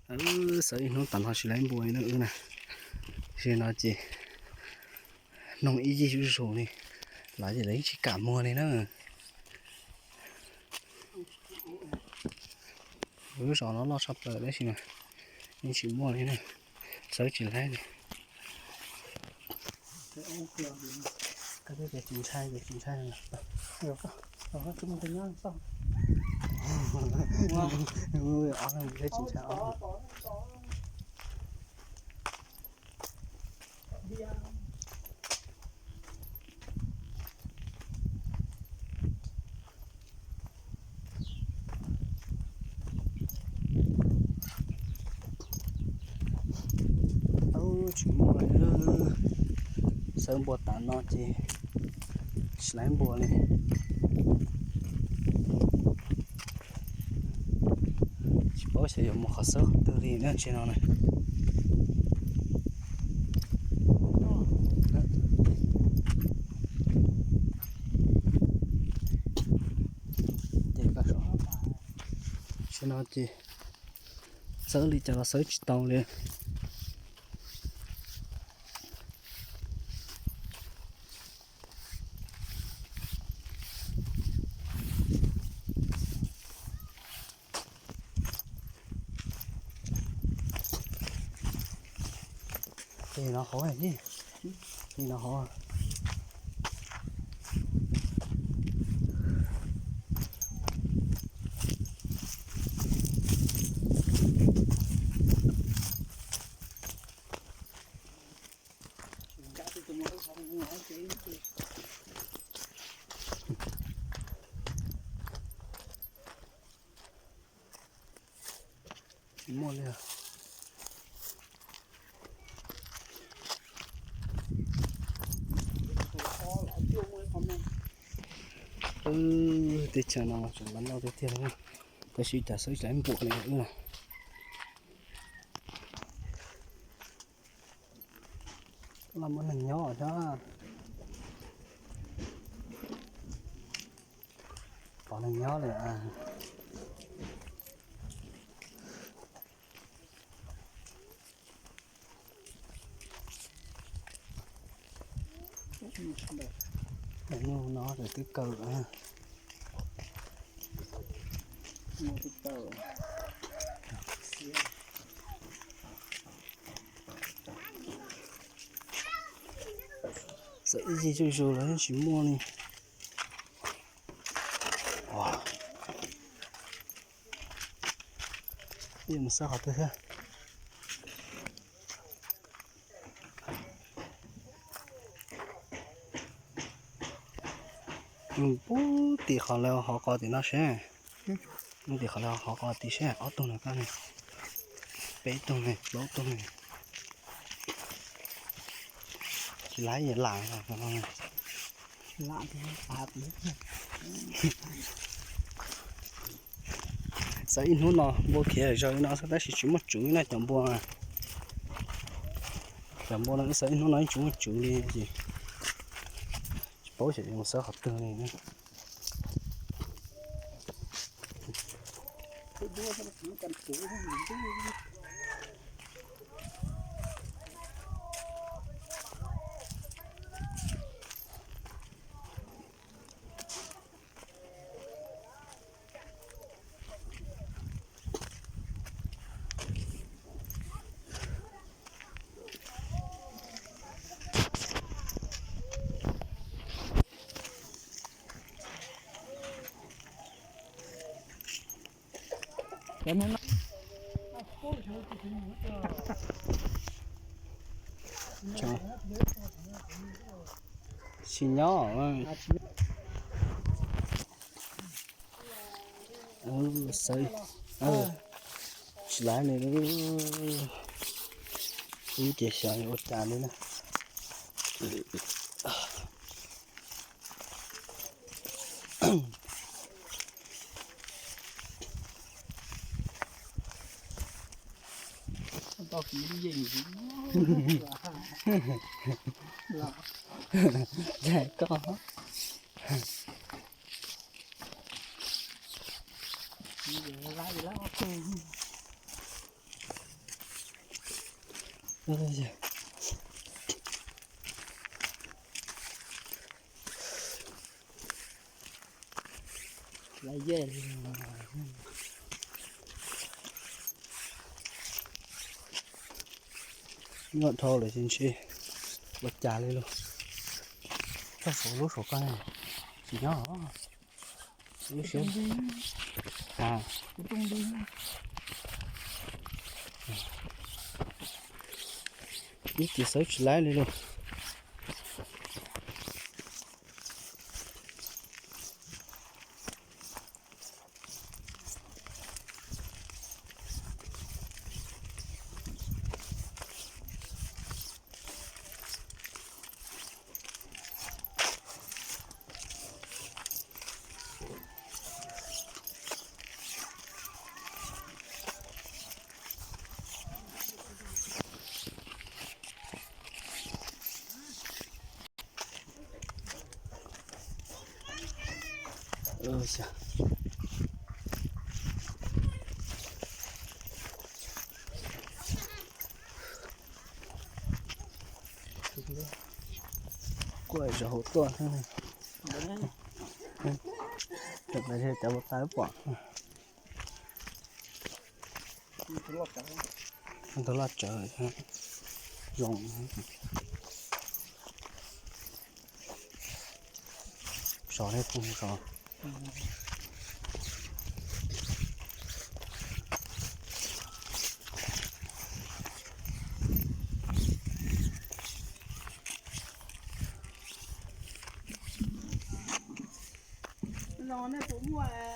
Wb xav ib hnub tas no tsis laib npua li na wb na. Tam sim no ces noog ib yig zuj zus li, lawv ces lawv yeej tsis kam muag li na. Lub zos no loj tshaj plaws tab sis mas yeej tsis muaj li na, xav tsis laib li. Tsis ntshai, tsis ntshai. Ob leeg tsis ntshai os. Tsis muaj li, xawb npua tas no ces tsis laib npua li. Tsis paub xyov yuav mus qhov xawb qhov twg li na tsis no na. Ces no ces xawb li cas los xawb tsis tau li. Ces no hauv, ces no hauv. Tsis muaj li. Teb chaws no tseem loj tiag tiag li, tab sis cas xawb tsis laib npua li na. Los muaj neeg nyob thiab. Pom neeg nyob li. Daim nyuj no daim twb kaw lawm. Xav ib yig zuj zus los yeej tsis muaj li. Mus xawb qhov twg thiab. Mus pub tim qhov lawv hauv qos tim no seb. Mus tim qhov lawv hauv qos tim seb ob tug no, peb tug ne, plaub tug ne. Tsis laib yeej lam. Xav ib hnub no npua khiav zog li no xwb tab sis tsis muaj tsuv li na cov npua. Cov npua no xav ib hnub no yeej tsis muaj tsuv li ces tsis paub xyov yuav mus xawb qhov twg li. Tsis nyob. Xav tsis laib li. Ib ces xyov ua cas li na. Koj. Nyob dhau lawm ces ntshe ua cas li lauj. Txog saum lub saum ko ne, tsis nyob. Lub siab. Ib ces xawb tsis laib li lauj. Kuj zaum hauv tuaj thiab. Cov ua tas pom. Ntawd loj tsawv, zoo. Sov thiab pug sov. No nej puas muaj